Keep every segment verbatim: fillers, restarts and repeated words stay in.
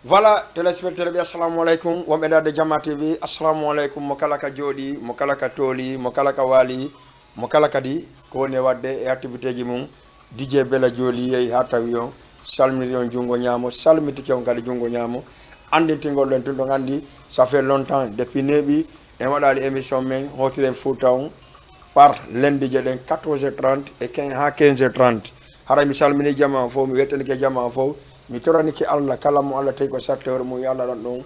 Voilà, téléspectateur ɓe, assalamu aleykum. Wonɓe ndaarde Jama T V, assalamu aleykum. Mo kala ka jooɗi, mo kala ka tooli, mo kala ka waali, mo kala kadi ko woni e waɗde e activité ji mum. D J Bella Jooli yehi haa tawi on, salmini on junngo ñaamo, salmitike on kadi junngo ñaamo. Anndintingol ɗen tun, ɗon anndi, ça fait longtemps, depuis neeɓi, en waɗaali émission men, Hootiren Fuuta on, par lundi je ɗen, quatorze heures trente e quinze, haa quinze heures trente. Haray mi salmini jama on fof, mi weltanike jama on fof, mi toranike Allah, kala mo Allah tawi ko satti hoore mum, yo Allah ɗon ɗum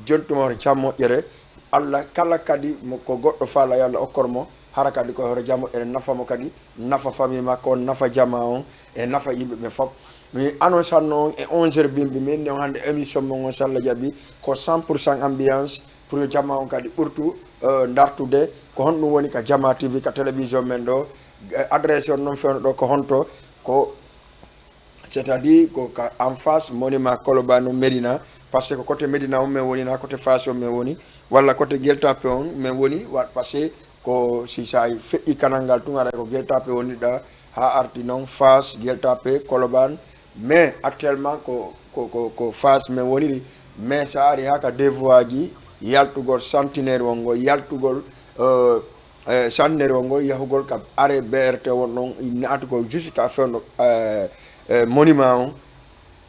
jontu mo hoore jam moƴƴere. Allah kala kadi mo ko goɗɗo faala, yo Allah okkor mo, hara kadi ko hoore jam moƴƴere, nafa mo kadi, nafa famille makko, nafa jama on, e nafa yimɓe ɓe fof. Mi annonce anno on e onze heures bimbi, mi inni on hannde émission mon on, so Allah jaɓi, ko cent pour cent ambiance, pour yo jama on kadi ɓurtu, eh, dartude. Ko honɗum woni ka Jama T V, ka télévision men ɗo? Eh, adresse on noon fewndo ɗo ko honto? Ko, c'est-à-dire ko ka en face monument Colobane Médina, parce que ko côté Médina on men woni, na côté Fass on men woni, walla côté Gueule Tapée on men woni, wa-, parce que ko si sa feƴƴi kanal ngal tun, aray ko Gueule Tapée woni ɗa, haa arti noon Fass, Gueule Tapée, Colobane, mais actuellement ko, ko, ko, ko Fass men woniri, mais sa ari haa ka deux voies ji, yaltugol Centenaire on ngol, yaltugol, euh, eh, Centenaire on ngol, yahugol ka arrêt B R T on ɗon, naatugol juste ka fewndo, eh, eh, monument on,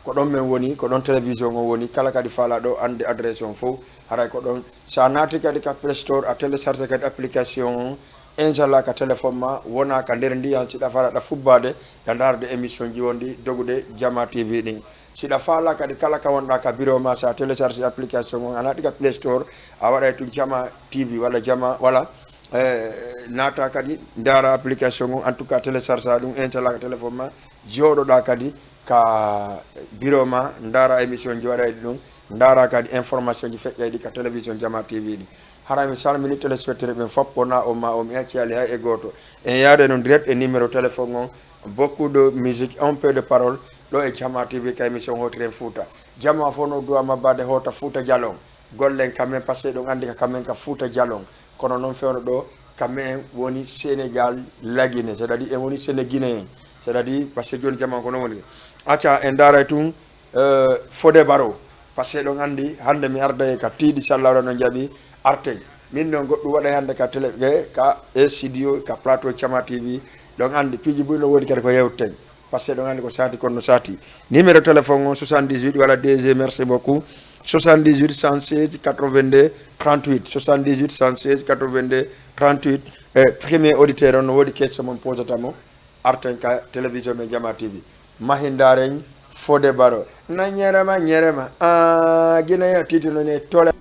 ko ɗon men woni, ko ɗon télévision on woni. Kala kadi faalaɗo annde adresse on fof, haray ko ɗon. Sa naati kadi ka Play Store, a télécharge kadi application on, inchallah, ka téléphone ma, wona ka nder ndiyan, si ɗa faalaɗa fubbaade, ɗa ndaarde émission ji wonɗi dogude Jama T V ɗin. Si ɗa faala kadi kala ka wonɗa ka bureau ma, sa télécharge application on, a naati ka Play Store, a waɗay tun Jama T V walla Jama, walla, eh, naata kadi ndaara application on, en tout cas télécharge ɗum, inchallah, ka téléphone ma, jooɗoɗa kadi ka bureau ma, ndaara émission ji, waɗayɗi ɗum, ndaara kadi information ji feƴƴayɗi ka télévision Jama T V ɗi. Hara mi salmini téléspectateur ɓen fof, wona o ma o, mi acci ali hay e gooto. En yaade noon direct e numéro téléphone on, beaucoup de musique, un peu de parole, ɗo e Jama T V ka émission Hootiren Fuuta. Jama fof no duwa mabbade hoota Fuuta Jalon. Gollen kamen, parce que ɗon anndi ka kamen ka Fuuta Jalon. Kono noon fewndo ɗo, kamen woni Sénégal lagine, c'est-à-dire en woni Sénéguinéen, c'est-à-dire parce que jooni jama ko noon woni. Acca, en ndaaray tun, euh, Fodé Baro, parce que ɗon anndi hannde mi arday ka tiiɗi, sallawra no jaɓi arten. Min noon goɗɗum waɗay hannde ka télé, ka e studio, ka plateau Jama T V, ɗon anndi piiji buy no woni kadi ko yewten. Parce que ɗon anndi ko sati kono no sati. Numéro téléphone on soixante-dix-huit walla deux, merci beaucoup. Soixante-dix-huit cent seize quatre-vingt-deux trente-huit, soixante-dix-huit cent seize quatre-vingt-deux trente-huit. E premier auditeur on, no woodi question mon posata mo, arten ka télévision men Jama T V. Mahindaren Fodé Baro. Na ñerema, ñerema. Ah, Guinée, titre non e tole-,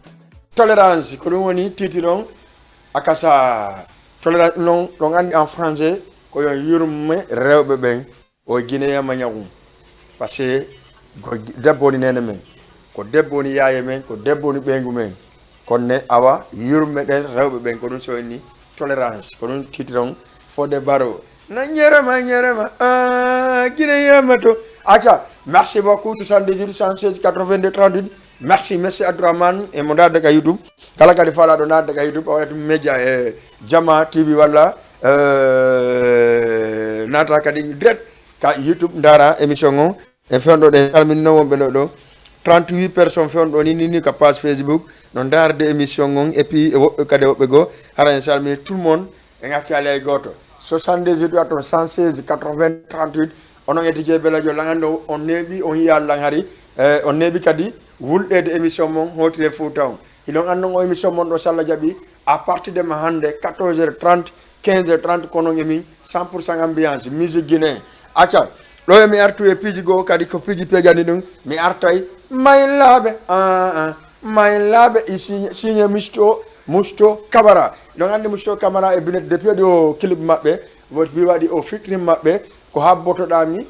tolérance. Ko ɗum woni titre on. Akasa, tolérance non, ɗon anndi en français, ko yo yurme rewɓe ɓen. O Guinéen ma ñawu. Parce que ko debbo woni neene men, ko debbo woni yaaye men, ko debbo woni ɓeyngu men. Kono ne, awa, yurme ɗen rewɓe ɓen, ko ɗum so inni tolérance, ko ɗum titre on Fodé Baro. Na ñerema, ñerema, ah, Guinéen ma to. Acca, merci beaucoup, soixante-dix-huit cent seize quatre-vingt-deux trente-huit. Merci, merci Abdourahmane, e mo ndaarde ka YouTube. Kala kadi faalaɗo naatde ka YouTube, a waɗat média e Jama T V walla, euh, naata kadi direct ka YouTube, ndaara émission on. E fewndo ɗen, calminino wonɓe ɗo ɗo. Trente-huit personnes fewndo ni, ni, ni ka page Facebook, no ndaarde émission on, et puis e woɓɓe kadi, woɓɓe goo, hara en salmini tout le monde, en accaali hay gooto. Soixante-dix-huit waɗi toon cent seize quatre-vingts trente-huit, onon e D J Bella Joe, lan anndi on neeɓi, on yiya lan hari, eh, on neeɓi kadi wulɗeede émission mon Hootiren Fuuta on. Hiɗon anndi on o émission mon ɗo, so Allah jaɓi, à partir de ma hannde, quatorze heures trente, quinze heures trente, ko non e min, cent pour cent ambiance, musique guinéen. Acca, ɗo e mi artu e piiji goo kadi, ko piiji peejanɗi ɗum, mi artay Maylaaɓe, ah, ah, Maylaaɓe, i signe, signe Musto, Musto Camara. Hiɗon anndi Musto Camara e binet depuis waɗi o clip maɓɓe, wo-, mi waɗi o featuring maɓɓe, ko habbotoɗaa mi,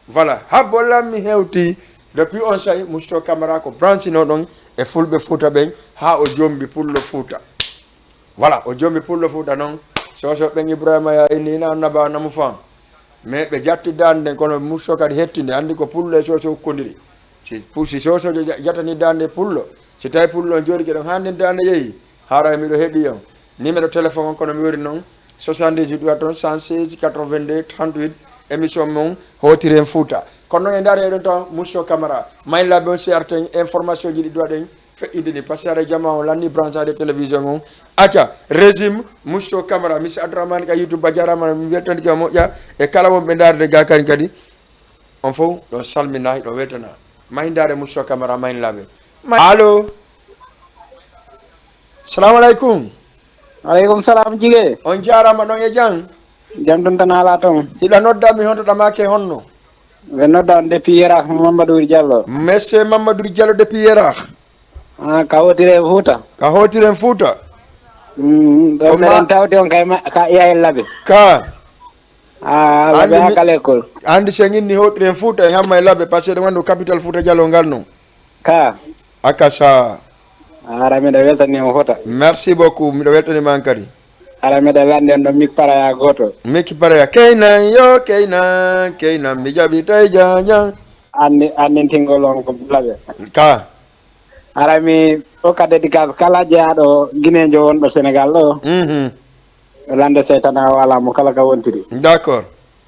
voilà, habbo lan mi hewti. Depuis on say, Musto Camara ko branchino ɗon e Fulɓe Fuuta ɓen, haa o jombi Pullo Fuuta. Voilà, o jombi Pullo Fuuta non. Soso ɓen Ibrahima ya inni ina annaba namu fam. Mais ɓe jatti dande nden, kono Musto kadi hettinde, anndi ko Pullo e Soso ukkondiri. Si pu-, si Soso ja-, jatani dande Pullo, si tawi Pullo on jooɗike ɗon, haa nden dande yehi, haray miɗo heɗi on. Numéro téléphone on, kono mi wori non, soixante-dix-huit waɗi toon cent seize quatre-vingt-deux trente-huit, émission mon Hootiren Fuuta. Kono noon e ndaare eɗon tawa Mousso Camara, Maynlaaɓe on, C R T information ji ɗi duwaɗen feƴƴinde ni, parce que aɗa jama on lanni branchade télévision on. Acca, régime Mousso Camara, Monsieur Abdourahmane ka YouTube, a jarama, mi weltanike ma moƴƴa, e kala wonɓe ndaarde ga kadi kadi. On fof ɗon salmina, ɗon weltana. Mayndaare Mousso Camara, Maynlaaɓe. Ma-, allo? Salamu aleykum. Aleykum salam, Jige. On jaarama ɗon e jam? Jam ɗum tan ala toon. Hiɗa nodda mi honto ɗamake honno? Ɓe nodda on depuis Yera, Mamadou Diallo. Monsieur Mamadou Diallo depuis Yera. Ah, ka hotire Fouta. Ka hotiren Fouta. Mm, ɗo Ko ma- meɗen tawti on kay ma-, ka Yaya Labe. Ka. Ah, Andi Labe mi- haka l'école. Andi sen inni hotiren Fouta e hamma e Labe, parce que ɗum andu capital Fouta Diallo ngal non. Ka. Akasa. Ara miɗo weltani mo Fouta. Merci beaucoup, miɗo weltani ma an kadi. Ara miɗo landi on ɗo Mik Paraya goto. Mik Paraya, Keynan yo, Keynan, Keynan, mi jaɓi tay jajan. Andi, andintingol on ko Labe. Ka. Ara mi okka dédicace kala jeyaaɗo Guinéjo wonɗo Sénégal ɗo. Mhm. Lande seytana o ala mo kala ka wontiri. D'accord.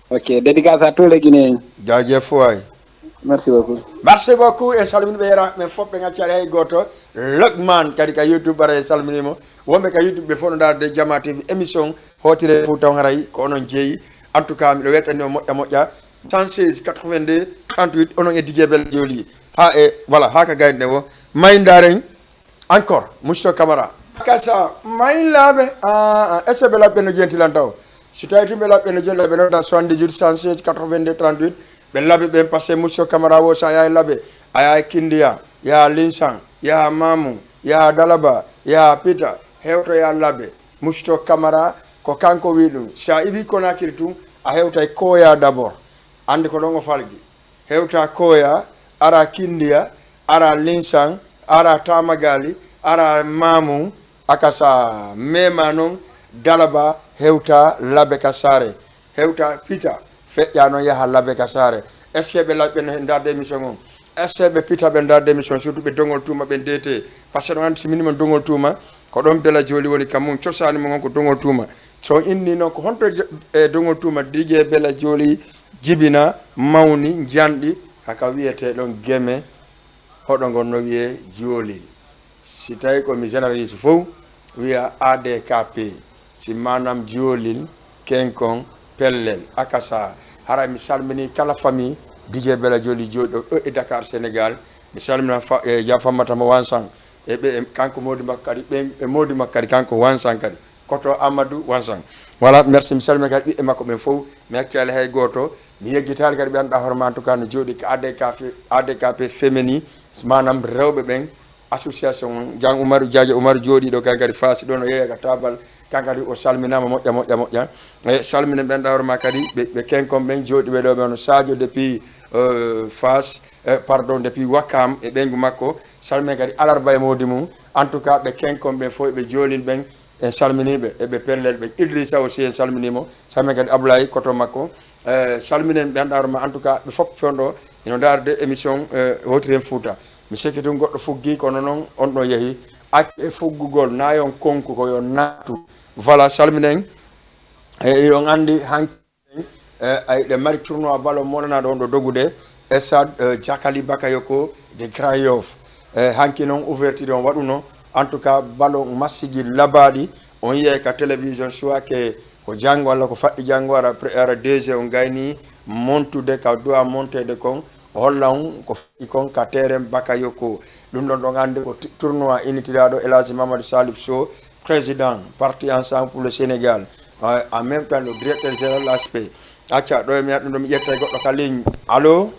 Ok, dédicace à tous les Guinéens. Jaajëf waay. Merci beaucoup. Merci beaucoup. En salmini ɓe, Yera, men fof ɓe ngaccaali hay gooto. Logman kadi ka YouTube, ara en salmini mo. Wonɓe ka YouTube ɓe fof no ndaarde Jama T V émission. Hootire fof taw haray ko onon jeeyi. En tout cas, miɗo weltani on moƴƴa moƴƴa. Cent seize quatre-vingt-deux trente-huit, onon e D J Bella Jooli. Ha e, voilà, ha ka gayne o. Mayndaare encore, Mousso Camara. Kasa, Maynlaaɓe, ah, ah, est-ce que ɓe Labe no jenti lan taw? Si tawi tun ɓe Labe no jenti, ɓe nodda soixante-dix-huit cent seize quatre-vingt-deux trente-huit. Ɓe Labe ɓen, parce que Mousso Camara wo, sa yahay Labe, a yahay Kindiya, yaha Linsan, yaha Mamu, yaha Dalaba, yaha Pita, hewtoya Labe. Mousso Camara, ko kanko wi ɗum. Sa iwi Conakry tun, a hewtay Koya d'abord. Andi ko ɗon o falji. Hewta Koya, ara Kindiya, ara Linsan, ara Tamagali, ara Mamu, Akasa, mema noon, Dalaba, hewta Labe ka saare, hewta Pita, feƴƴa noon yaha Labe ka saare. Est-ce que ɓe Labe no ndaarde émission on? Est-ce que ɓe Pita ɓe ndaarde émission, surtout ɓe Dongol Tuuma ɓen D T? Parce que ɗon anndi si minima Dongol Tuuma, ko ɗon Bella Jooli woni, kamum cosaani mum on ko Dongol Tuuma. So on inni noon ko honto e Dongol Tuuma, D J Bella Jooli jibina, mawni, njanɗi, haka wiyetee ɗon Geme, hoɗo ngon no wiyee Joolil. Si tawi ko mi généralise fof, wiya A D K P. Si maanaam Joolil, Kenkon, Pellel, Akasa. Hara mi salmini kala famille D J Bella Jooli jooɗiiɗo ɗo e Dakar, Sénégal. Mi salmina fa-, e Jah Fammata mo Wansan. E ɓe, e kanko moodi makko kadi, ɓen e moodi makko kadi, kanko Wansan kadi. Koto Amadou Wansan. Voilà, merci. Mi salmina kadi ɓiɓɓe makko ɓen fof. Mi accaali hay gooto. Mi yeggitaali kadi ɓe annduɗaa hoore ma, en tout cas, no jooɗii ko A D K P, A D K P féminin, maanaam rewɓe ɓen, association on. Jan Umaru, Jaaja Umaru jooɗiiɗo kan kadi Faasi ɗo, no yeeya ka taabal. Kan kadi o salminaama moƴƴa, moƴƴa, moƴƴa. E salminen ɓe annduɗaa hoore ma kadi, ɓe, ɓe Kenkon ɓen jooɗiiɓe ɗo, ɓe hono Sadio depuis, euh, Faas, euh, pardon, depuis Wakam e ɓeyngu makko. Salminen kadi Alarba e moodi mum. En tout cas, ɓe Kenkon ɓen fof, ɓe Joolil ɓen, en salminii ɓe, e ɓe Pellel ɓe. Idrissa aussi, en salminii mo. Salminen kadi Ablaye, koto makko. Eh, salminen ɓe annduɗaa hoore ma, en tout cas, ɓe fof fewndo ino ndaarde émission, eh, Hootiri Heen Fuuta. Mi sikki tun goɗɗo fuggii, kono noon on ɗon yehi. Accu e fuggugol, na yon konku ko yo naatu. Voilà, salminen. Eh, eɗon anndi hanki Eh, ay, ɗe mari tournoi ballon moɗanaaɗo on ɗo dogude, stade, eh, Jakali Bakayoko de Grand Yoff. Eh, hanki noon ouverture on waɗuno. En tout cas, ballon masiji labaaɗi, on yiyay ka télévision, soit que ko janngo walla ko faɗɗi janngo, ara pre-, ara D G on gayni montude ka doit monteede kon, o holla on ko faɗɗi kon ka terrain Bakayoko. Ɗum ɗon ɗon anndi ko ti-, tournoi initiraaɗo El Hadji Mamadou Salif Sow, président parti Ensemble pour le Sénégal. Euh, en même temps, le directeur général A S P. Acca, ɗo e mi haɗu ɗo mi ƴetta e goɗɗo ka ligne. Allo?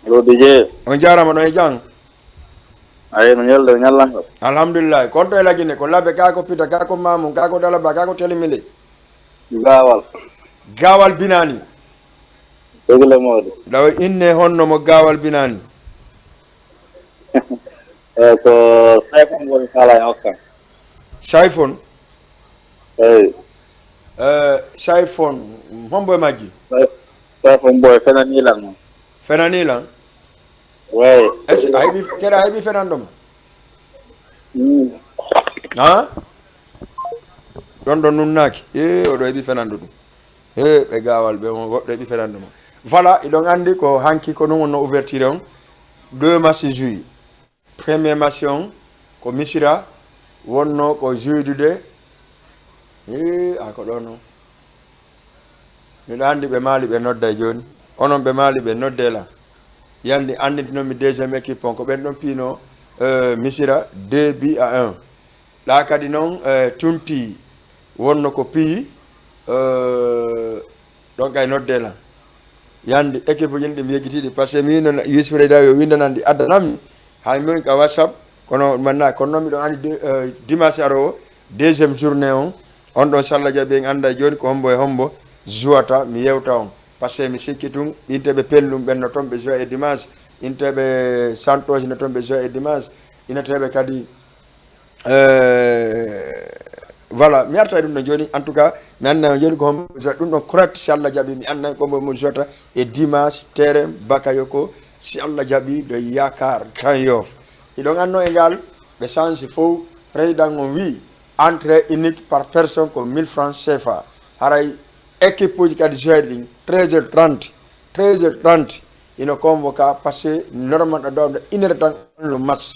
Allo, D J. On jaarama ɗo e jam? Ayi, no ñalde, ñallangal. Alhamdulillah. Kon to e Lagine, ko Labe, ka ko Pita, ka ko Mamu, ka ko Dalaba, ka ko Telimile. Gaawal. Gaawal Binani. Degile Mawɗo. Ɗawa inne honno mo Gaawal Binani? Eh, ko Sayfon woni kala e okkan. Sayfon? Eyi. Eh, Sayfon, hombo e majji? Say-, Sayfon Boy fenani lan mo. Fenani lan? Wey. Est-ce que a heɓi, keɗa a heɓi fenanɗo ma? Mm. Ha? Ɗon ɗon nunnaaki. E, oɗo heɓi fenanɗo ɗum. He, ɓe Gaawal ɓe, on goɗɗo heɓi fenanɗo ma. Voilà, iɗon anndi ko hanki ko ɗum wonno ouverture on. Deux match joué. Premier match on ko Misira wonno ko jouidude. Ii, a ko ɗo non. Miɗo anndi ɓe maali ɓe nodda e jooni. Onon ɓe maali ɓe nodde lan. Yandi annditinomi deuxième équipe on ko ɓen ɗon piino, euh, Misira deux buts à un. Ɗa kadi noon, eh, tunti wonno ko piyi, eh, ɗon kay nodde lan. Yandi équipe uji ɗi mi yejjitiɗi, par ce que mi wino vice président yo windanandi addanammi. Hay min ka WhatsApp, kono manna, kono noon miɗo anndi de, eh, dimanche aro o, deuxième journée on, on ɗon salla jaɓi en annda jooni ko hombo e hombo jouata, mi yewta on. Par ce que mi sikki tun, inte ɓe Pellum ɓen no toon ɓe joue e dimanche, inte ɓe Santos no toon ɓe joue e dimanche, ina teɓe kadi, eh, voilà, mi arta e ɗum ɗon jooni. En tout cas, mi annda on jooni ko hombo jouata ɗum ɗon correct, si Allah jaɓi, mi annda ko hombo mo jouata e dimanche, terrain Bakayoko, si Allah jaɓi, ɗo Yakar Grand Yoff. Iɗon anno e ngal, ɓe change fof, président on wi, entrée unique par personne ko mille francs C F A. Haray équipe uji kadi joueur ɗin, treize heures trente, treize heures trente, ino convoqué, par ce que normal ɗo dowda une heure tan avant le match.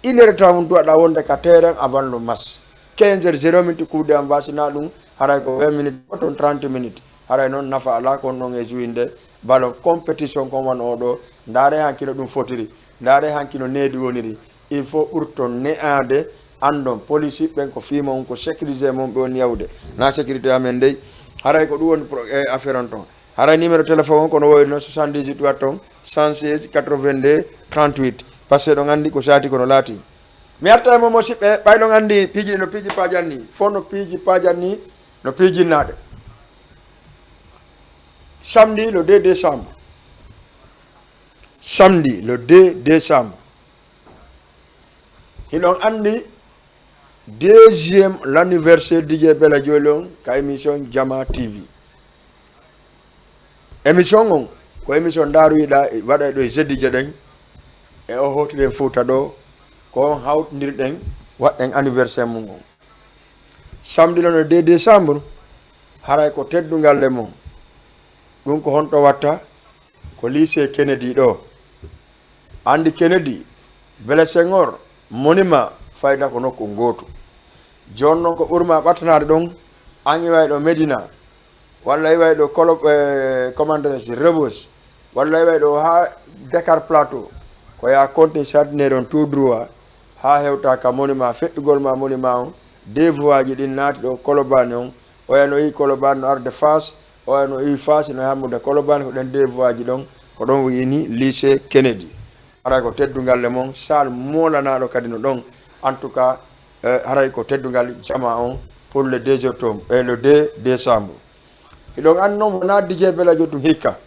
Une heure tan on duwaɗa wonde ka terrain avant le match. Quinze heures zéro minute, coup d'envoi, sina ɗum, haray ko vingt minutes, ko toon trente minutes. Haray noon nafa alaa kon ɗon e jouinde ballon compétition kon wano oɗo. Ndaare hankino ɗum fotiri. Ndaare hankino needi woniri. Il faut ɓurton ne'aade, anndon police ɓen ko fii mon, ko sécurisé mon ɓe woni yawde. Na sécurité amen dey. Haray ko ɗum woni pro-, e affaire on ton. Haray numéro téléphone on kono woyri noon soixante-dix-huit watton cent seize quatre-vingt-deux trente-huit. Par ce que ɗon anndi ko saati kono laati. Mi arta e mon musiɓɓe, ɓay ɗon anndi piiji ɗi no piiji paajanni, fof no piiji paajanni, no piijinnaaɗe. Samedi le deux décembre. Samedi le deux décembre. Hiɗon anndi deuxième l'anniversaire D J Bella Jolon ka émission Jama T V. Émission on ko émission ndaaruyiɗa e waɗa ɗo e jeudi jeɗen e o hootiɗen Fuuta ɗo ko on hawtindirɗen waɗɗen anniversaire mum on. Samedi le deux décembre, haray ko teddungal le mon. Ɗum ko honto watta? Ko lycée Kennedy ɗo. Anndi Kennedy, Blaise Senghor, monument, fayda ko nokku ngootu. Jooni noon ko ɓurma ɓattanaade ɗon, an iway ɗo Médina, walla iway ɗo Kolo-, eh, comment dirais-je, Rebeuss, walla iway ɗo haa Dakar Plateau, ko ya continue sartine ɗon tout droit, haa hewta ka monument, feƴƴugol ma monument on, deux voies ji ɗin naati ɗo Colobane on, oya no iwi Colobane no arde Fass, oya no iwi Fass no hammude Colobane, ko ɗen deux voies ji ɗon, ko ɗon wiyini lycée Kennedy. Haray ko teddungal le mon, salle moolanaaɗo kadi no ɗon. En tout cas, eh, haray ko teddungal jama on pour le deux octobre, eh, le deux décembre. Hiɗon anndi noon wonaa D J Bella Jolon tun hikka.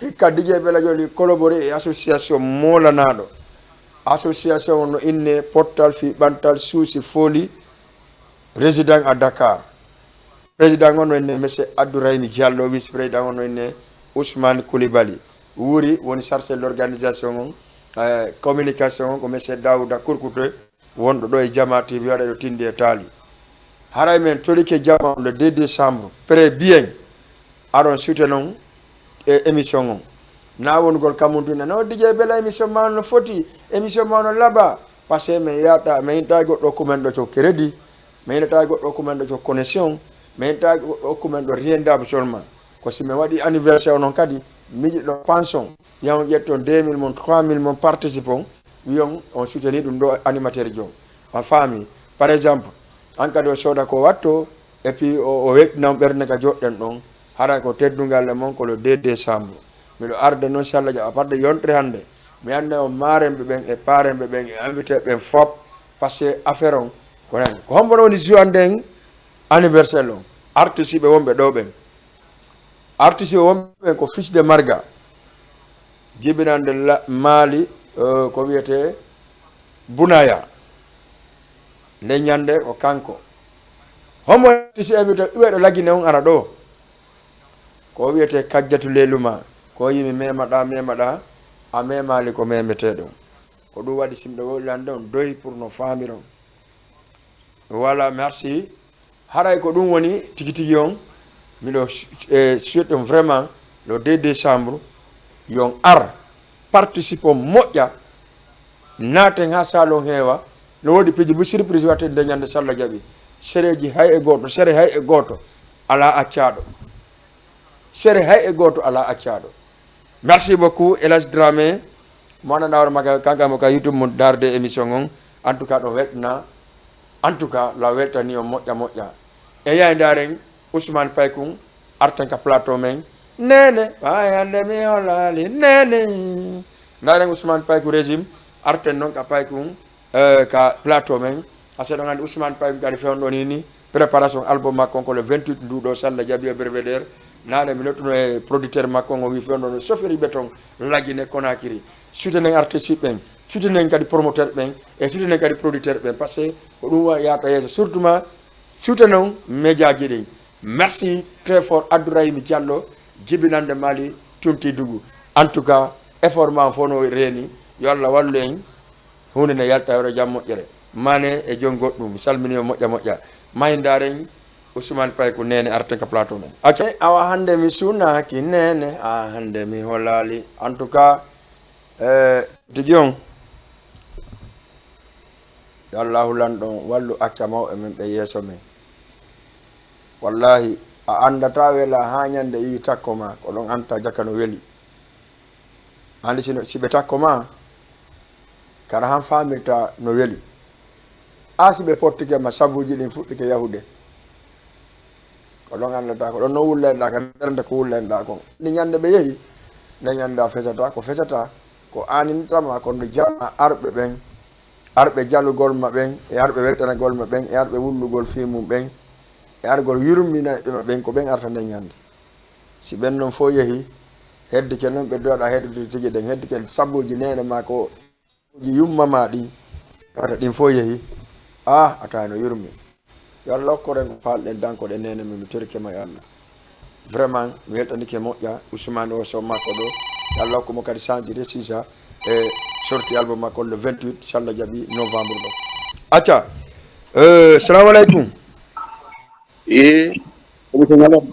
Hikka D J Bella Jolon collaboré e association moolanaaɗo. Association on no inne Pottal fii Ɓantal Suusi Fooli, résident à Dakar. Président on no inne Monsieur Abdourahim Diallo, vice-président on no inne Ousmane Coulibaly. Wuuri woni chargé de l'organisation on, eh, communication on ko Monsieur Daouda Kourkouté, wonɗo ɗo e Jama T V, waɗa ɗo tindi e taali. Haray men torike jama on le deux décembre, pré bien, aron suute non e émission on. Na wonugol kamum tun, "No D J Bella, émission ma on no foti, émission ma on no laaɓa." Parce que min yiyata, min yiɗata goɗɗo hokku men ɗo to crédit, min yiɗata goɗɗo hokku men ɗo to connexion, min yiɗata goɗɗo hokku men ɗo rien d'absolument. Ko si min waɗi anniversaire onon kadi, miijo ɗo pension, yahu ƴetton deux mille mon, trois mille mon, participon, wiyon on soutenir ɗum ɗo animateur jo. A faami? Par exemple, an kadi o sooda ko watto, et puis o, o weɗɗinan ɓernde ka joɗɗen ɗon. Hara ko teddungal e mon ko le deux décembre. Miɗo arde noon, si Allah jaɓi, à partir de yontere hannde, mi annda on maarenɓe ɓen e paarenɓe ɓen e invité ɓen fop, parce que affaire on, ko nan, ko hombo woni joande en anniversaire on? Artiste ɓe wonɓe ɗo ɓen. Artiste ɓe wonɓe ɓen ko Fils de Marga, jibinande la, Mali, eh, ko wiyete Bunaya. Nde ñande ko kanko. Homo artiste invité, iwe ɗo lagine on ara ɗo. Ko wiyete Kajjatu Leluma. Ko yimi memaɗa, memaɗa, a memali ko memeteɗo. Ko ɗum waɗi simɗo wowlande on doyi pour no faamiron. Voilà, merci. Haray ko ɗum woni tigi tigi on. Miɗo su-, eh, souhaite on vraiment Le deux décembre, yon ar, participe on moƴƴa, naaten haa salon heewa. No woodi piiji bu surprise waɗten nde ñande, so Allah jaɓi. Sereeji hay e gooto, sere hay e gooto alaa accaaɗo. Sere hay e gooto alaa accaaɗo. Merci beaucoup, Elas Dramé. Mo anndanɗaa hoore makko, kanko mo ka YouTube mo ndaarde émission on. En tout cas, ɗo weltna. En tout cas, la weltani on moƴƴa moƴƴa. E yaay ndaaren Ousmane Paykun arten ka plateau men. Nene, ay hannde mi holaali, nene. Ndaaren Ousmane Paykun régime, arten noon ka Paykun, eh, ka plateau men. Asa ɗon anndi Ousmane Paykun kadi fewndo ni ni. Préparation album makko on ko le vingt-huit ndu ɗo, so Allah jaɓi, o Belvédère. Naane mi nottuno e producteur makko on, o wi fewndo no sofiri ɓe toon Lagine Conakry. Soutenir artiste ɓen, soutenir kadi promoteur ɓen, e soutenir kadi producteur ɓen, parce que ko ɗum wa-, yaata yeeso, surtout ma soutenir média ji ɗin. Merci très fort Abdourahim Diallo, jibinande Mali, Tumti Dugu. En tout cas, effort ma on fof no reeni, yo Allah wallu en. Huunde nde yalta, yo jam moƴƴere. Mane e joom goɗɗum, mi salminii on moƴƴa moƴƴa. Mayndaaren Ousmane Paykun, Nene arten ka plateau men. Acca. Eh, awa hannde mi sunaaki, Nene, a hannde mi holaali. En tout cas, eh, tigi on, yo Allaahu lanɗo on wallu acca mawɓe men ɓe yeeso men. Wallaahi, a anndataa wela haa ñande iwi takko ma, ko ɗon anndataa jaka no weli. Anndi si no, si ɓe takko ma, kara han faamirta no weli. A si ɓe pottike ma, sabuuji ɗin fuɗɗike yahude. Ko ɗon anndata, ko ɗon no wullenɗaa, ka nder nde ko wullenɗaa kon. Ni ñande ɓe yehi, nde ñande a fesata, ko fesata, ko aanintama, ko nde jama arɓe ɓen, arɓe jalugol ma ɓen, e arɓe weltanagol ma ɓen, e arɓe wullugol fii mum ɓen, e argol yurminayɓe ma ɓen, ko ɓen arta nde ñande. Si ɓen non fof yehi, heddike non ɓe duwaɗa heddude tigi ɗen, heddike sabuuji nene ma ko, sabuuji yumma ma ɗin, wata ɗin fof yehi, ah, a tawa no yurmi. Yo Allah hokku ren ko faalɗen danko ɗe nene men, mi torike ma yo Allah. Vraiment, mi weltanike moƴƴa, Ousmane o so makko ɗo, yo Allah hokku mo kadi chance de réussite e sorti album makko le vingt-huit, so Allah jaɓi, novembre ɗo. Acca, euh, salamu aleykum. Eh, ɗum ko ñalawma.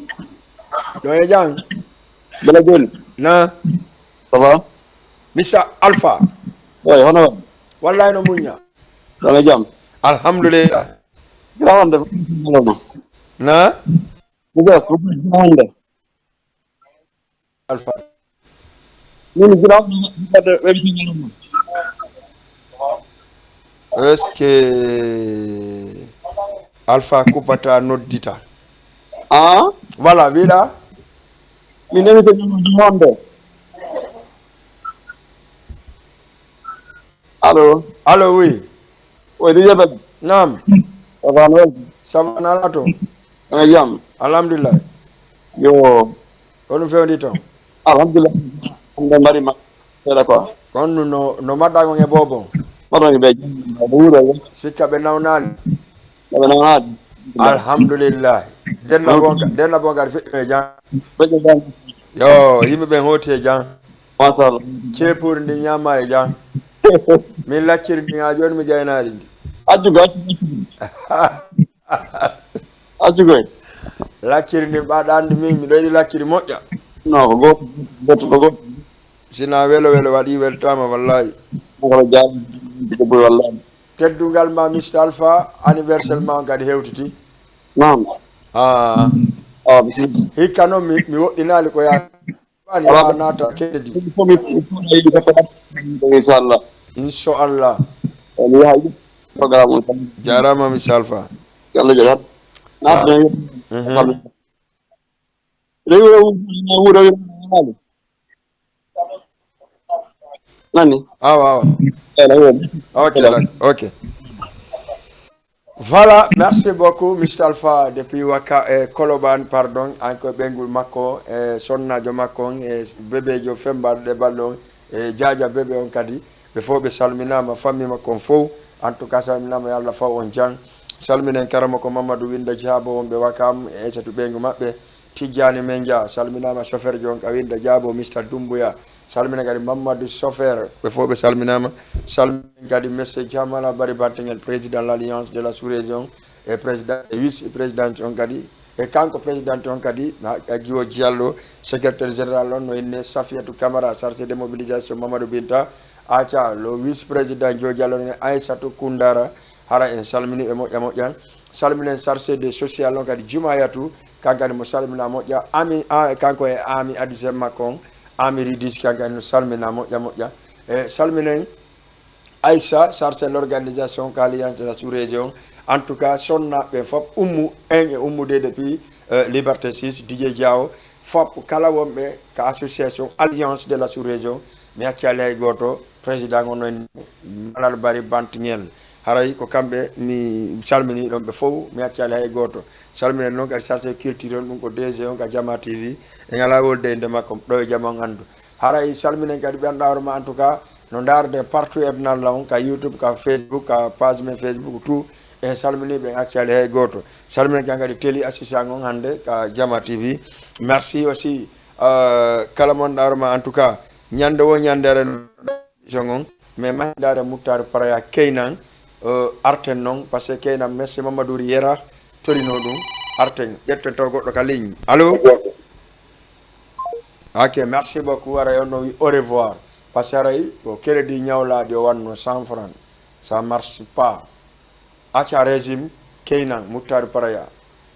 Ɗo e jam? Bela jooni? Na? Ça va? Mister Alpha. Eyi, hono waɗi? Wallahi no muñña. Ɗon e jam? Alhamdulillah. Gira wonde ñalawma. Na? Mi gas, ko gira wonde. Alpha. Min gira wonde ɓe ɓe ɓe Est-ce que Alpha kuppata noddita? Ah? Voilà, mbiɗa? Min émission wonde. Allo. Allo, oui. Oui, D J Bel. Naam. Ça va, no weldi? Ça va, na ala to? Ene jam? Alhamdulillah. Yo. Ko ɗum fewndi toon? Alhamdulillah. Hannde mbaɗi ma seeɗa quoi. Ko honɗum no, no mbaɗɗaa kon e boobo? Mbaɗɗon e ɓe jam, ɓe wuuro e jam. Sikka ɓe nawnaali? Ɓe nawnaali. Alhamdulillah. Denna bon ka-, denna bon kadi feƴƴo e jam. Feƴƴo jam. Yo, yimɓe ɓen hooti e jam. Machallah. Ceepuuri ndi ñaama e jam. Min lacciri ndi haa jooni mi jaynaali ndi. Accu ko, accu ko. Accu koy. Lacciri ndi mbaɗa anndi min miɗo yiɗi lacciri moƴƴa. Non, ko gooto, gooto, ko gooto. Sina welo welo waɗi weltaama wallahi. Ko jam, ko boy wallahi. Teddungal ma Mister Alpha, anniversaire ma on kadi hewtiti. Naam. Ah. Ah, bisimilla. Hikka noon mi, mi woɗɗinaali ko yaa. Ani a naata kedi. Inchallah. Inchallah. Programme on. Jaaraama Mister Alpha. Yalla jaaraama. Naata. Mhm. Rewi rewi. Nani? Awa, awa. Ok, d'accord. Ok. Voilà, merci beaucoup, Mister Alpha, depuis Waka, eh, Koloban, pardon, an ko ɓeyngol makko, e sonnaajo makko on, e bebeejo fembaɗo ɗe balle on, e jaaja bebe on kadi, ɓe fof ɓe salminaama, famille makko on fof, en tout cas, salminaama, yo Allah faw on jam. Salminen karamoko Mamadou Winda Diabo, wonɓe Wakam, e Aissatou ɓeyngu maɓɓe, Tijjani Menja, salminaama, chauffeur jon ka Winda Diabo, Mister Dumbuya, salmina kadi Mamadou Chauffeur, ɓe fof ɓe salminaama. Salminen kadi Monsieur Jamala Bari Bantingel, président l'Alliance de la Sous-Région, e président, e vice président on kadi, E kanko président on kadi, na, a Jiwo Diallo, secrétaire général on, no inne Safiatou Camara, chargé de mobilisation, Mamadou Binta, Aca, lo vice président Joe Diallo ne, Aissatou Koundara, hara en salmini ɓe moƴƴa moƴƴa. Salminen chargé de social on kadi Jumayatu, kankadi mo salmina moƴƴa. Ami, a, kanko e Ami adjoint makko on, Ami Ridis kankadi no salmina moƴƴa moƴƴa. E salminen Aïssa, chargé l'organisation ka alliance de la sous-région. En tout cas, sonna ɓe fop, Ummu, en e Ummu de depuis, euh, Liberté six, Didier Diaw, fop kala wonɓe ka association Alliance de la sous-région, mi accali hay gooto, président on noon Malal Bari Bantŋel. Haray ko kamɓe mi salmini ɗon ɓe fof, mi accali hay gooto. Salminen noon kadi chargé culture on, ɗum ko D G on ka Jama T V, en alaa wolde e nde makko, ɗo e Jama on anndu. Haray salminen kadi ɓe anndaa hoore ma, en tout cas, no ndaarde partout e aduna on, ka YouTube, ka Facebook, ka page men Facebook, tout. En salmini ɓe, en accali hay gooto. Salminen kan kadi télé assistant on hannde ka Jama T V. Merci aussi, euh, kala mon ɗaaro ma, en tout cas, ñande wo ñande aren émission on. Mais ma ndaare Moutar Paraya Keynan, euh, arten non, parce que Keynan, merci Mamadou Yera, torino ɗum, arten, ƴetten taw goɗɗo ka ligne. Allô? Ok, merci beaucoup. Ara on no wi au revoir. Parce que aray ko crédit ñawlaaɗi o wanno cent francs. Ça marche pas. Acca régime Keynan, Moutar Paraya.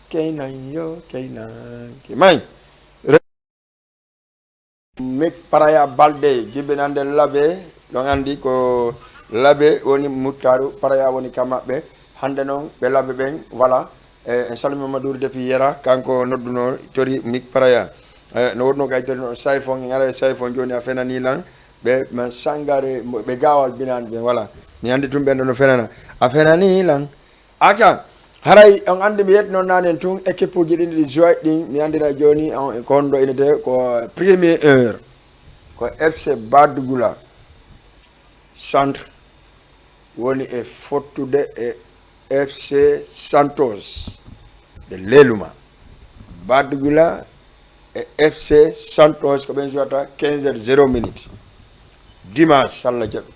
Keynan yo, Keynan. Ke-, may. Mik Paraya Balde, jibinande Labe, ɗon anndi ko Labe woni Moutar Paraya woni ka maɓɓe. Hannde noon ɓe Labe ɓen, voilà. E, en salmima Mamadou depuis Yera, kanko nodduno tori Mik Paraya. E, no wonno kay tori no Sayfon, en ara e Sayfon jooni a fenani lan. Ɓe man Sangare, mo-, ɓe Gaawal binani ɓe, voilà. Mi anndi tun ɓen ɗo no fenana. A fenani lan. Acca, haray on anndi mi yetti noon naanen tun équipe uji ɗin ɗi joy ɗin, mi anndina jooni on ko honno inete ko premier heure. Ko F C Badgula Centre woni e fottude e F C Santos de Leluma. Badgula e F C Santos ko ɓen jouata quinze heures zéro minute. Dimanche, Salla jaɓi.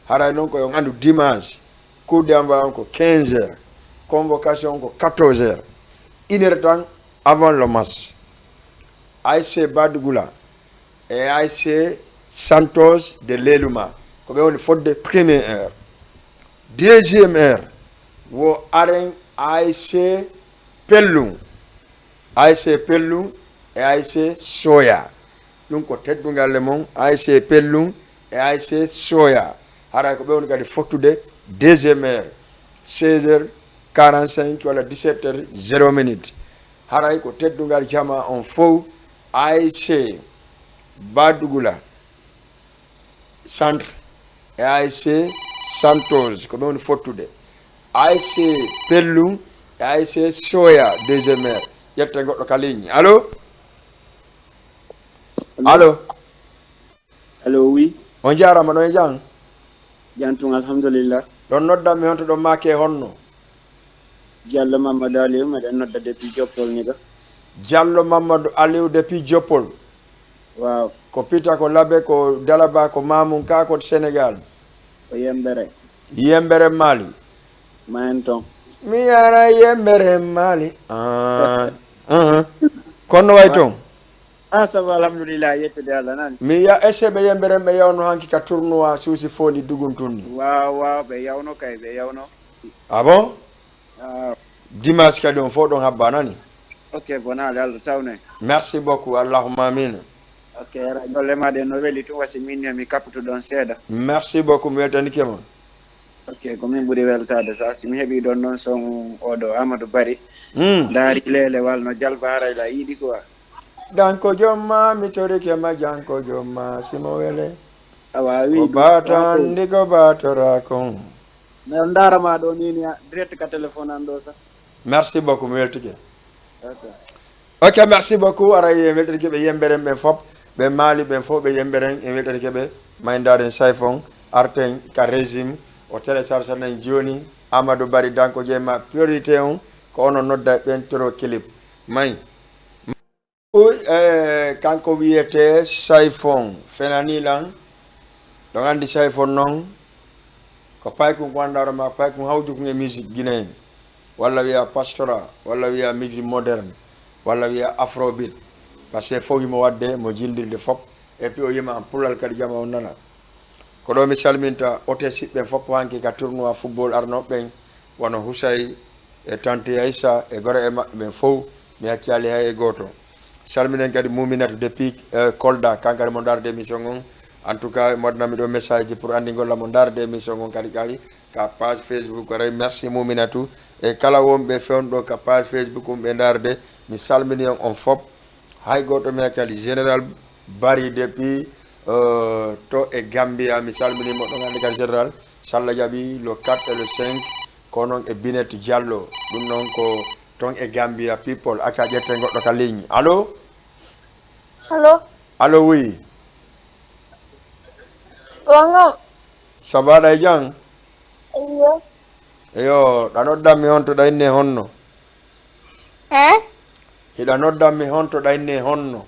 Haray noon ko on anndu dimanche, coup d'envoi on ko quinze heures, convocation on ko quatorze heures. Une heure de temps avant le match. A S C Badgula e A S C Santos de Leluma. Ko ɓe woni fodde première heure. Deuxième heure, wo aren A S C Pellum. A S C Pellum e A S C Soya. Ɗum ko teddungal le mon, A S C Pellum e A S C Soya. Haray ko ɓe woni kadi fottude deuxième heure, seize heures quarante-cinq walla dix-sept heures zéro minute. Haray ko teddungal jama on fow, A S C Badugula Centre e A S C Santos, ko ɗum woni fottude. A S C Pellum e A S C Soya, deuxième heure. Ƴetten goɗɗo ka ligne. Allo? Allo? Allo, oui. On jaaraama, no e jam? Jam tun, alhamdulillah. Ɗon noddan mi honto ɗon maake honno? Diallo Mamadou Aliou, meɗen nodda depuis Joppol ni ɗo. Diallo Mamadou Aliou depuis Joppol. Waaw. Ko Pita, ko Labe, ko Dalaba, ko Mamun, ka ko Sénégal? Ko Yembere. Yembere Mali. Ma en ton. Mi yara Yembere Mali. Ah. Uh-huh. Kono way ton? Ah, ça va, alhamdulillah, yettude Allah nani. Mi ya, est-ce que ɓe Yembere ɓe yawno hanki ka tournoi suusi fondi dugun tun ni? Waaw, waaw, ɓe yawno kay, ɓe yawno. Ah bon? Ah. Dimanche kadi on fof ɗon habba nani? Ok, bonaali, Allah tawne. Merci beaucoup, Allahumma amin. Ok, ra-, golle ma ɗen no weli tun, wasi min ne mi kapputu ɗon seeɗa. Merci beaucoup, mi weltanike ma. Ok, ko min ɓuri weltaade sa, si mi heɓi ɗon noon son oɗo Amadou Bari. Hmm. Ndaari leelewal no jalba haray la yiɗi quoi. Danko jomma, mi torike ma janko jomma, simo wele. Awa, wi ko ɗum. Batandi ko batora kon. Mi on ndaara ma ɗo ni, ni a-, direct ka téléphone an ɗo sa. Merci beaucoup, mi weltike. Ok. Ok, merci beaucoup. Aray en weltanike ɓe Yemberen ɓen fop, ɓe Mali ɓen fof, ɓe Yemberen, en weltanike ɓe. May ndaaren Sayfon, arten ka régime, o télécharge nen jooni, Amadou Bari Danko Jeema, priorité on, ko ono nodda e ɓen toro clip. May. Eh, kanko wiyete Sayfon, fenani lan. Ɗon anndi Sayfon noon, ko paykun ko anndaaro ma, paykun hawjukun e musique guinéen. walla wiya pastora, walla wiya musique moderne, walla wiya afrobeat. Parce que fof himo waɗde mo jildirde fof. Et puis o yima en pulal kadi jama on nana. Ko ɗo mi salminta ote siɓɓe fof hanki ka tournoi football arnooɓe ɓen, wano Husay e Tante Aissa e goro e maɓɓe ɓen fof, mi accaali hay e gooto. Salminen kadi Muminatu depuis, eh, Kolda, kankadi mo ndaarde émission on. En tout cas, mo waɗnami ɗo message pour anndi golla mo ndaarde émission on kadi kadi ka page Facebook. Aray, merci Muminatu. E kala wonɓe fewndo ka page Facebook um ɓe ndaarde, mi salmini on on fof. Hay gooto mi accaali. Général Bari depuis, euh, to e Gambia, mi salmini mo ɗon anndi kadi général. Salla jaɓi le quatre et le cinq, ko noon e Binet Diallo. Ɗum noon ko toon e Gambia people. Acca ƴetten goɗɗo ka ligne. Allo? Allo? Allo, oui. Gongo? Ça va, ɗay jam? Iyo. Eyo, ɗa noddanmi honto, ɗa inne honno? Eh? Hiɗa noddanmi honto, ɗa inne honno?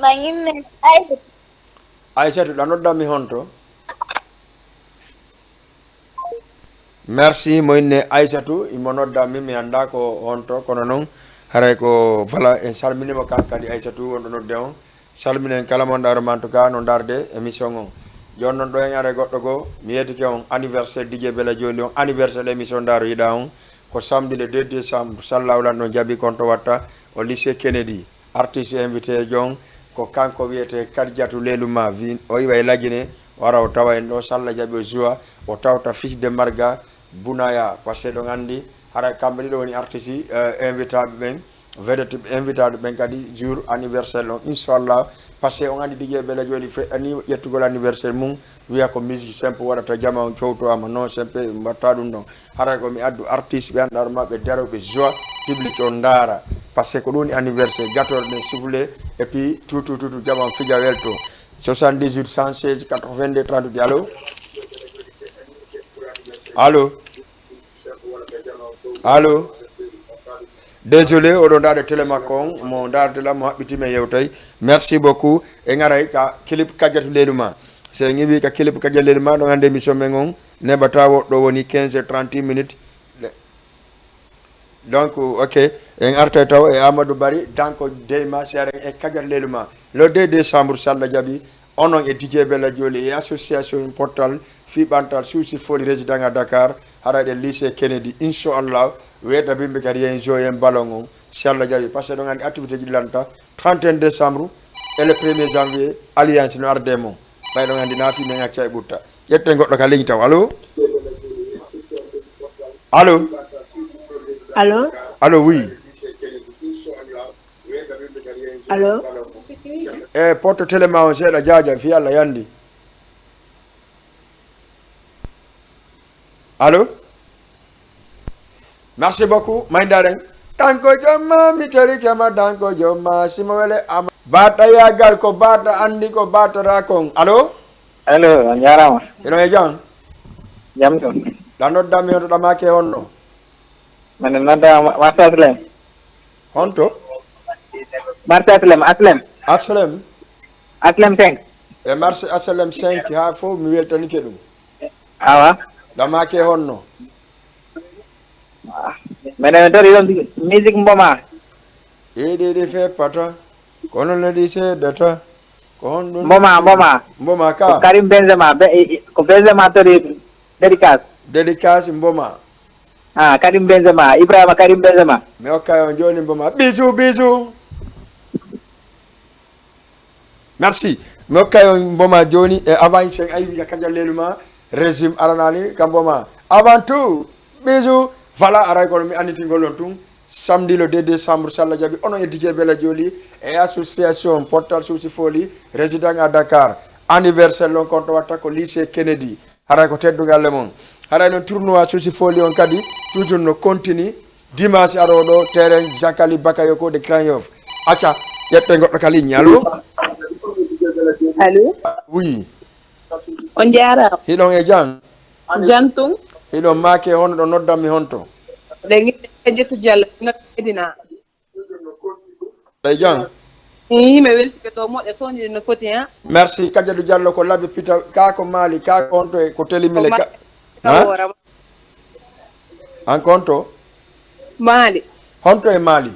Ɓay inne Aysatu. Aysatu, ɗa noddanmi honto? Merci, mo inne Aysatu, imo noddanmi, mi annda ko honto, kono noon haray ko, voilà, en salminima kan kadi Aysatu, wonɗo nodde on. Salminen kala mo ndaaruma, en tout cas, no ndaarde émission on. Jooni noon ɗo en ara e goɗɗo goo, mi yeetike on anniversaire D J Bella Jolly on, anniversaire émission Ndaaro Yiɗa on, ko samedi le deux décembre, sallahu lan ɗon jaɓi kon to watta o lycée Kennedy. Artiste invité jon ko kanko wiyetee Kadijatu Leluma, wi-, o iwa e Lagine, o ara o tawa en ɗo, salla jaɓi o joua, o tawta fils de Marga, Bunaya, parce que ɗon anndi hara kamɓe ɗiɗo woni artiste, eh, invitaɓe ɓen, vedette invitaɓe ɓen kadi jour anniversaire on, inchallah, parce que on anndi D J Bella Jolly fe-, ani ƴettugol anniversaire mum, wiya ko musique simple waɗata, jama on cowtoama, non, simple mbatta ɗum ɗon. Hara ko mi addu artiste ɓe annduɗaa maɓɓe daro ɓe joie, public on ndaara, parce que ko ɗum woni anniversaire, gator ne souffle, et puis tout, tout, tout, tout, jama on fija welto. Soixante-dix-huit, cent seize, quatre-vingt-deux, trente-deux, allo? Allo? Allo? Désolé, oɗo ndaade télé makko on, mo ndaade télé mo haɓɓiti men yewtay. Merci beaucoup. En aray ka clip Kadijatu Leluma. So en iwi ka clip Kadijatu Leluma, ɗon anndi émission men on neɓata woɗɗo woni quinze heures trente minutes. Donc, ok, en artay taw e Amadou Bari, Danko Deyma, si aren e Kadijatu Leluma. Le deux décembre, salla jaɓi, onon e D J Bella Jolly e association Portal fii ɓantal suusi foli résident à Dakar, haɗa ɗe lycée Kennedy, inchallah, weeta bimbi kadi yen joue yen ballon on, si Allah jaɓi, parce que ɗon anndi activité ji lanta, trente et un décembre et le premier janvier, Alliance no arde mon. Ɓay ɗon anndi naafi men acca e ɓutta. Ƴetten goɗɗo ka ligne taw. Allo? Allo? Allo? Allo, oui. Allo? E porte télé ma on seeɗa, jaaja, fii Allah yandi. Allo? Merci beaucoup, mayndaɗen. Danko jomma, mi torike ma, danko jomma, simo wele ama. Baata yagal ko baata andi ko baata rakon. Allo? Allo, on jaaraama. Ino e jam? Jam to. Ɗa noddanmi honto, ɗa maake honno? Mane nodda Marsa Aslem. Honto? Marsa Aslem, Aslem. Aslem? Aslem cinq. E marché H L M cinq haa fof mi weltanike ɗum. Awa. Ɗa maake honno? Mene mi tori ɗon musique mboma. Eɗeɗe fe pata. Kono ledi seedata. Ko honɗum? Mboma, mboma. Mboma Ko ka. Karim Benzema, be, ko Benzema tori dédicace. Dédicace mboma. Ah, Karim Benzema, Ibrahima Karim Benzema. Mi hokka on jooni mboma. Bisou, bisou. Merci. Mi hokka on mboma jooni e avant sen ayi wiya kajal lelu ma. Régime aranali ka mboma. Avant tout, bisou. Voilà, aray kono mi annitingol on tun. Samedi le deux décembre, salla jaɓi, onon e D J Bella Jolly e association Portal Suusi Foli, résident à Dakar. Anniversaire lon konto watta ko lycée Kennedy. Haray ko teddungal le mon. Haray non tournoi Suusi Foli on kadi, toujours no continue. Dimanche aroɗo, terrain Jakali Bakayoko de Grand Yoff. Acca, ƴetten goɗɗo ka ligne. Allo? Allo, Oui. On jaaraama. Hiɗon e jam? Jantum. Hiɗon maake honno, ɗo noddanmi honto? Ɗe ngiɗe Kajatu Diallo, no Medina. E jam? Ii, mi weltike to moƴƴa, soñde no foti, ha? Merci. Kajatu Diallo ko labbi pita, ka ko Mali, ka ko honto e ko telimile ka. Ha? An ko honto? Mali. Honto e Mali?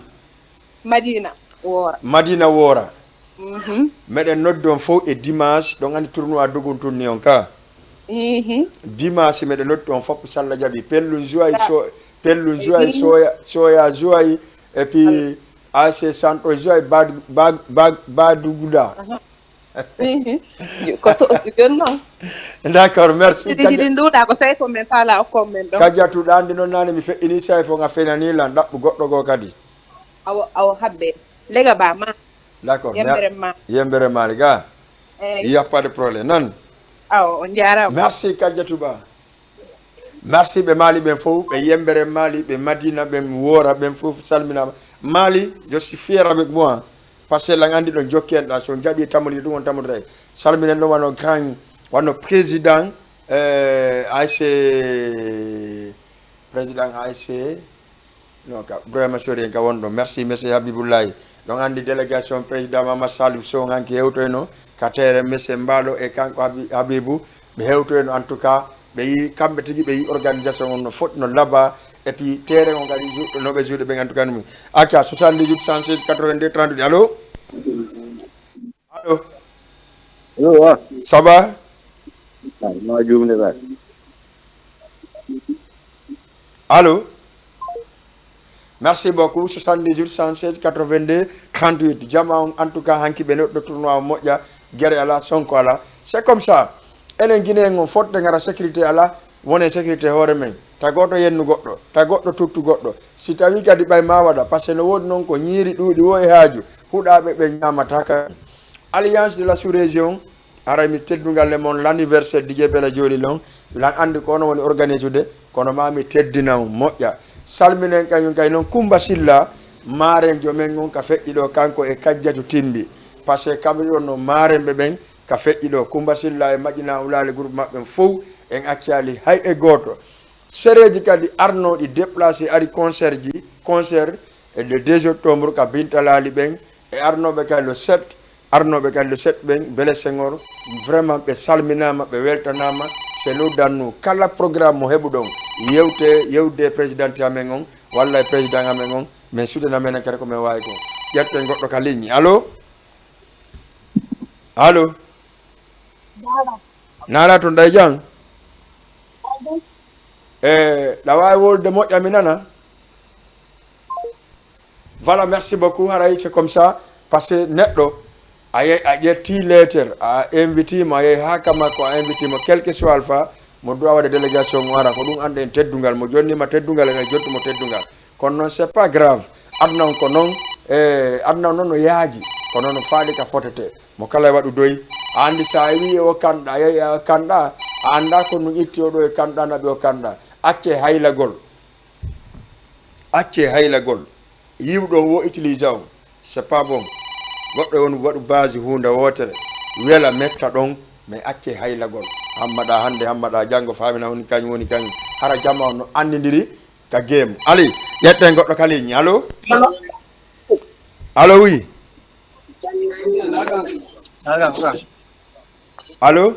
Madina Wora. Madina Wora. Mhm. Meɗen noddi on fof e dimanche, ɗon anndi tournoi dogun tun ni on ka. Mhm. Dimanche meɗen noddi on fof, so Allah jaɓi. Pellun joie, so, pellun joie, soya, soya joie, et puis A C Santo joie, Bad-, Bad-, Bad-, Baduguda. Mhm. Ko so, joni noon. D'accord, merci. Ɗiɗi ɗiɗi nduɗa ko tawi ko men faala o kon men ɗon. Kajatu, ɗa anndi noon nane mi feƴƴini, say fof nga fenani lan, ɗaɓɓu goɗɗo goo kadi. Awo, awo habbe. Lega ba ma. D'accord. Yembere ma. Yembere Mali ga. Eh, Il y a pas de problème. Nan. Awo, on jaaraama. Merci Kajatu Ba. Merci ɓe Mali ɓen fof, ɓe Yembere Mali, ɓe Madina, ɓe Wora ɓen fof salminama. Mali, je suis fier avec moi. Parce que lan anndi ɗon jokki en ɗa, so on jaɓi tammude ɗum on tammude. Salminen ɗon wano grand, wano président, euh, A S C, président A S C, non, ka Ibrahima Sori en ka wonɗo. Merci, monsieur Habibullahi. Ɗon anndi délégation président Mama Salif Sow hanki hewtoyno ka terrain, monsieur Mbalo e kanko Habi-, Habibu, ɓe hewtoyno en tout cas, ɓe yi kamɓe tigi, ɓe yi organisation on no foti no laba, et puis terrain on kadi juɗɗo no ɓe juuɗe ɓen en tout cas. Numi acca soixante-dix-huit cent seize quatre-vingt-deux trente-huit. Allô? Allô? Yo, wa. Ça va? Ma jumde ba. Allô? Merci beaucoup. Soixante-dix-huit cent seize quatre-vingt-deux trente-huit. Jama on, en tout cas, hanki ɓe noɗɗo tournoi o moƴƴa, gere ala, sonko ala. C'est comme ça. Enen Guinéen on fotte ngara sécurité ala, wone sécurité hoore men. Ta goɗɗo yennu goɗɗo, ta goɗɗo tuttu goɗɗo. Si tawi kadi ɓay ma waɗa, parce que no woodi noon ko ñiiri ɗuuɗi wo e haaju, huɗaaɓe ɓe ñaamata ka. Alliance de la sous-région, aray mi teddungal e mon, l'anniversaire Didier Bella Joli lon, lan anndi ko ono woni organisude, kono ma mi teddina on moƴƴa. Salminen kañum kay noon Kumba Silla, maarenjo men on ka feƴƴi ɗo, kanko e Kajjatu Timbi. Parce que kamɓe ɗon no maarenɓe ɓen ka feƴƴi ɗo. Kumba Silla e Maƴina Ulaali groupe maɓɓe fow, en accaali hay e gooto. Sereeji kadi arnooɗi déplacé ari concert ji, concert e le deux octobre ka Bintalaali ɓen, e arnooɓe kadi le sept, arnooɓe kadi le sept ɓen, Bele Senghor, vraiment ɓe salminaama, ɓe weltanaama. C'est nous dans nous. Kala programme mo heɓuɗon, yewte, yewde e président amen on, walla e président amen on, min sudana menen kadi ko min waawi ko. Ƴetten goɗɗo ka ligne. Allô? Allô? Naala toon ɗay jam? E, ɗa waawi wolude moƴƴa mi nana? Voilà, merci beaucoup. Haray c'est comme ça. Parce que neɗɗo, a yey, a ƴetti lettre, a invité mo, a yey haa ka makko, a invité mo, quel que soit alpha, mo doit waɗde délégation o ara. Ko ɗum annde en teddungal. Mo jonnima teddungal, e kay jottu mo teddungal. Kono noon, c'est pas grave. Aduna on ko noon, e, aduna on noon no yaaji. Kono noon, faali ka fotete. Mo kala e waɗu doy. A anndi, so a wii o kanɗa, a yehi a kanɗa, a annda ko ɗum itti o ɗo e kanɗa, naɓi o kanɗa. Acce haylagol. Acce haylagol. Yiwɗo on wo utilisa on. C'est pas bon. Goɗɗo e won waɗu base huunde wootere. Wela metta ɗon, mais acce haylagol. Hammaɗa hannde, hammaɗa janngo, faamina woni kañum, woni kañum. Hara jama on no anndindiri ka game. Ali, ƴetten goɗɗo ka ligne. Allô? Allô, oui. Allô?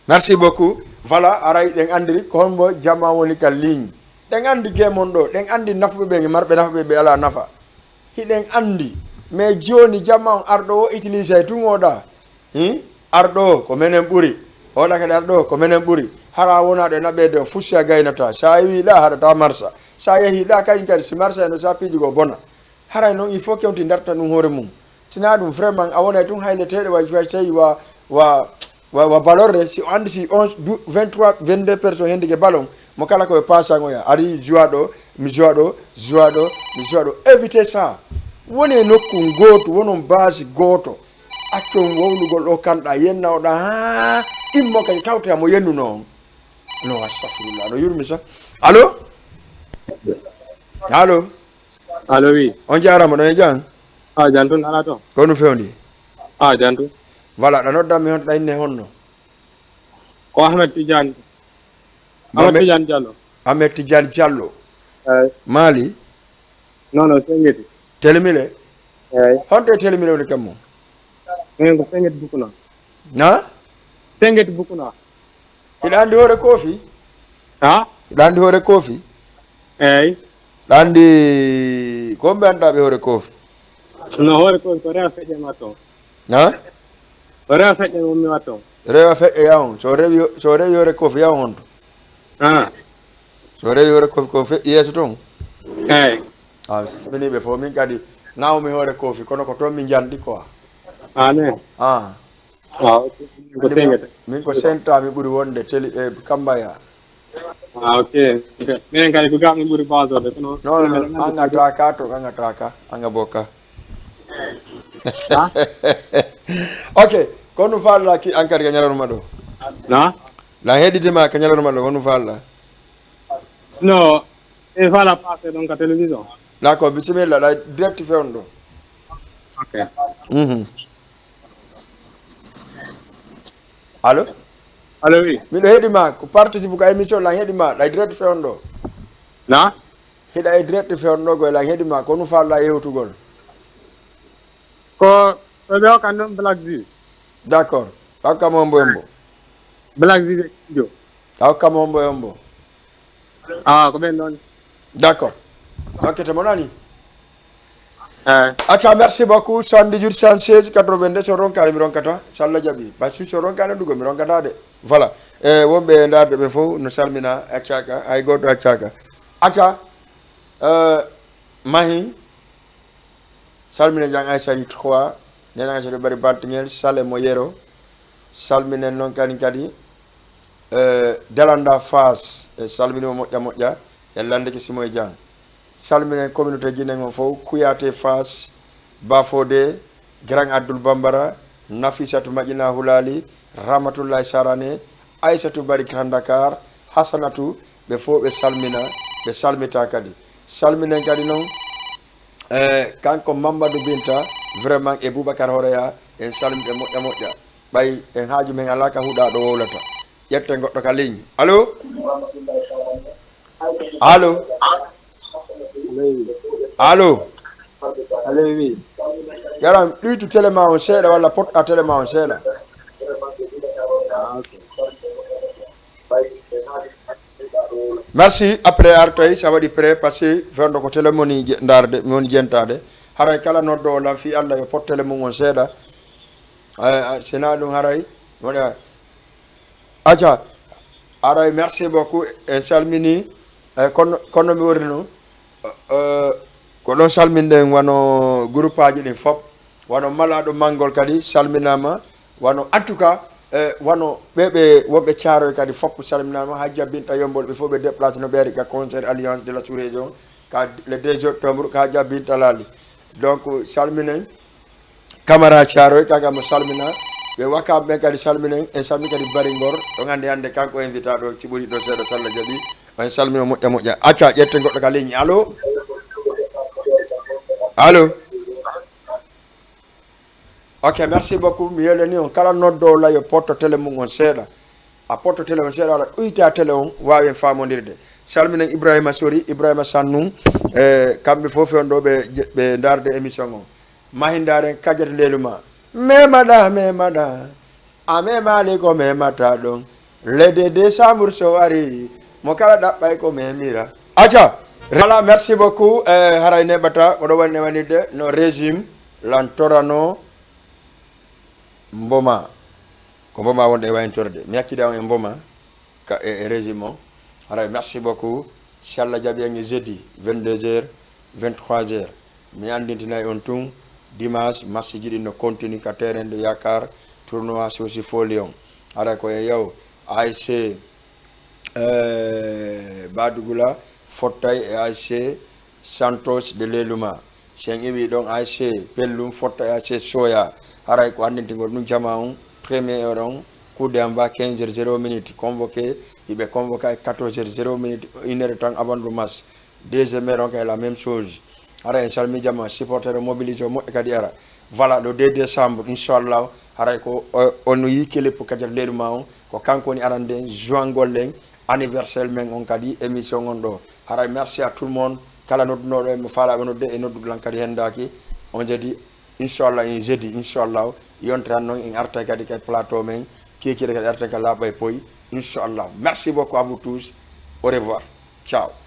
Merci beaucoup. Voilà, aray ɗen anndiri ko hombo jama woni ka ligne. Ɗen anndi game on ɗo, ɗen anndi nafuɓe ɓen e marɓe nafa ɓe, ɓe ala nafa. Hiɗen anndi. Mais jooni jama on arɗo o utilisay tun oɗa. Hi? Arɗo o ko menen ɓuri. Oɗa kadi arɗo o ko menen ɓuri. Hara wona ɗo e naɓeede o fusi a gaynata. Sa wiɗa haɗata marsa. Sa yehiɗa kañum kadi si marsa eno sa piiji go bona. Haray noon, il faut kewti darta ɗum hoore mum. Sinaa ɗum, vraiment, a wonay tun hayleteeɗo, way, way tawi wa, wa, wa, wa balorre, si o anndi si onze, dou-, vingt-trois, vingt-deux personnes hendike ballon, mo kala ko ɓe paasangoya, ari joie ɗo, mi joie ɗo, joie ɗo, mi joie ɗo. Évitez ça. Woni e nokku gootu, wonon base gooto. Accon wowlugol ɗo kanɗa, yenna oɗa, haa immo kadi tawtoya mo yennuno on. No, astafirullah, no yurmi sa. Allô? Allô? Allo, oui. On jaaraama, ɗon e jam? A jan tun, ala to. Ko no fewndi? A jan tun. Voilà, ɗa noddan mi honto, ɗa inne honno? Ko Ahmed Tidiane. Mohamed- Ahmed Tidiane Diallo. Ahmed Tidiane Diallo. Eh, Mali? Non, non, Sengeti. Telemile? Eh, Honto e Telemile woni kammu? min ko Sengeti Bukuna. Na? Sengeti Bukuna. Hiɗa anndi hoore Kofi? Ha? Ɗa anndi hoore Koofi? Eyi. Ɗa anndi ko mbe anndaa ɓe hoore Koofi? No hoore Koofi ko rewa feƴƴe ma toon. Ha? Ko rewa feƴƴe mo mi wa toon. Rewa feƴƴe yawon. So rewi so rewi hoore Koofi yawon honto? Ah. So rewi hoore Koofi ko feƴƴi yeeso toon? Eyi. Ah, mini ɓe fof min kadi nawmi hoore Koofi kono ko toon min njanndi quoi. Ah, ne. Ah. Ah, ok. Ko sengete. Min ko senta mi ɓuri wonde teli e kambaya. Ah, ok. Ok. Minen kadi ko ga min ɓuri basorde kono. Non, non, anga taka to, anga taka, anga boka. Ha? Ok, ko no falla ki an kadi ka ñalorma ɗo? Na? La heɗitima ka ñalorma ɗo, ko no falla? No, e fala passé donc à télévision. D'accord, bisimilla, la direct fe on ɗo. Ok. Mhm. Allo? Allo, oui. Miɗo heɗima, ko participe ko émission lan heɗima, la direct fe on ɗo. Na? Hiɗa e direct fe on ɗo, koye lan heɗima, ko no falla yewtugol? Ko, ko ɓe o kan ɗum Black Ziz. D'accord. Ɓakkamo hombo hombo. Black Ziz e Kijo. Ɓakkamo hombo hombo. Ah, ko ɓen ɗon. D'accord. Ok, te mo nani? Eh. Acca, merci beaucoup. Soixante-dix-huit, cent seize, quatre-vingt-deux, so ronkani mi ronkata. So Allah jaɓi. Ba su so ronkani dugo mi ronkata de. Voilà. E wonɓe e ndaarde ɓe fof no salmina accaka, hay gooto accaka. Acca, eh, Mahi, salmina Jang Aysari trois, Nena Aysari Bari Bantingel, Sale mo Yero, salminen noon kadi kadi, eh, Dalanda Faas, e salminima moƴƴa moƴƴa, e Landeke Simo e Jang. Salminen communauté Guinée o fof, Kouyaté Faas, Bafodé, Grand Abdoul Bambara, Nafisatu Maƴina Hulali, Ramatullahi Sarane, Aysatu Bari Grand Dakar, Hasanatu, ɓe fof ɓe salmina, ɓe salmita kadi. Salminen kadi noon, eh, kanko Mamadou Binta, vraiment e Boubacar Horeya, en salmi ɓe moƴƴa moƴƴa. Ɓay en haaju men alaa ka huɗa ɗo wowlata. Ƴetten goɗɗo ka ligne. Allo? Allo? Allo? Allo, oui. Yaram, ɗuytu télé ma on seeɗa walla pot a télé ma on seeɗa. Ah, ok. Merci. Après artay sa waɗi prêt parce que fewndo ko télé moni je- ndaarde moni jentade. Haray kala noddo o lan fi Allah yo pot télé mum on seeɗa. Eh, eh, sina ɗum haray wona. Acca, haray merci beaucoup. En salmini. Eh, kono kono mi wori no. Eh, eh, ko ɗon salminɗen wano groupe aji ɗin fop, wano malaɗo manngol kadi salminama. Wano en tout cas, eh, wano ɓe ɓe wonɓe Caaroy kadi fop salminama. Hajja Binta Yombol ɓe fof ɓe déplace no ɓeeri ka concert Alliance de la sous-région ka le deux octobre ka Hajja Binta Lali. Donc salminen Camara Caaroy, kanka mo salmina. Ɓe Wakaɓe ɓen kadi salminen, en salmi kadi Bari Ngor. Ɗon hannde hannde kanko invita ɗo, si ɓuri ɗo seeɗa, so Allah jaɓi. En salmino moƴƴa moƴƴa. Acca, ƴetten goɗɗo ka ligne. Allo? Allo? Ok, merci beaucoup. Mi yelani on kala noddowo la yo potto télé mum on seeɗa. A potto télé on seeɗa, wala ɗuyta télé on, waawen faamondirde. Salminen Ibrahima Sori, Ibrahima Sannum, e kamɓe fof on ɗo ɓe, ɓe ndaarde émission on. Mahindaren kajata leluma. Memaɗa, memaɗa. A memaali ko memata ɗon. Le deux décembre so ari, mo kala ɗaɓɓay ko memira. Acca. Voilà, merci beaucoup. Eh, haray neɓata, ko ɗo woni newanirde, no régime lan torano mboma. Ko mboma wonde e wayntorde. Mi accida on e mboma, ka, e, e régime o. Haray, merci beaucoup. Si Allah jaɓi en e jeudi, vingt-deux heures, vingt-trois heures. Mi anndintinay on tun, dimanche, match ji ɗin no continue ka terrain de Yakar, tournoi Sosi Fo Lion. Haray ko e yaw, A S C, eh, Badugula, fottay e A S C Santos de Leluma. Si en iwi ɗon A S C Pellum, fotta e A S C Soya. Haray ko anndintingol ɗum jama on, premier heure on, coup d'envoi quinze heures zéro minute, convoqué, hiɓe convoqué e quatorze heures zéro minute, une heure de temps avant le match. Deuxième heure on kay la même chose. Haray en salmi jama, supporter o mobilisé o moƴƴa kadi ara. Voilà, le deux décembre, inchallah, haray ko, o, on yi clip kajat leeru ma on, ko kanko woni arande joingol en anniversaire men on kadi émission on ɗo. Haray merci à tout le monde, kala noddunoɗo en mo faalaɓe nodde e noddude lan kadi hendaki. On jeudi, inchallah, en jeudi, inchallah, yontere han noon en artay kadi kay plateau men, kekire kadi artay ka laaɓa e poy, inchallah. Merci beaucoup à vous tous. Au revoir. Ciao.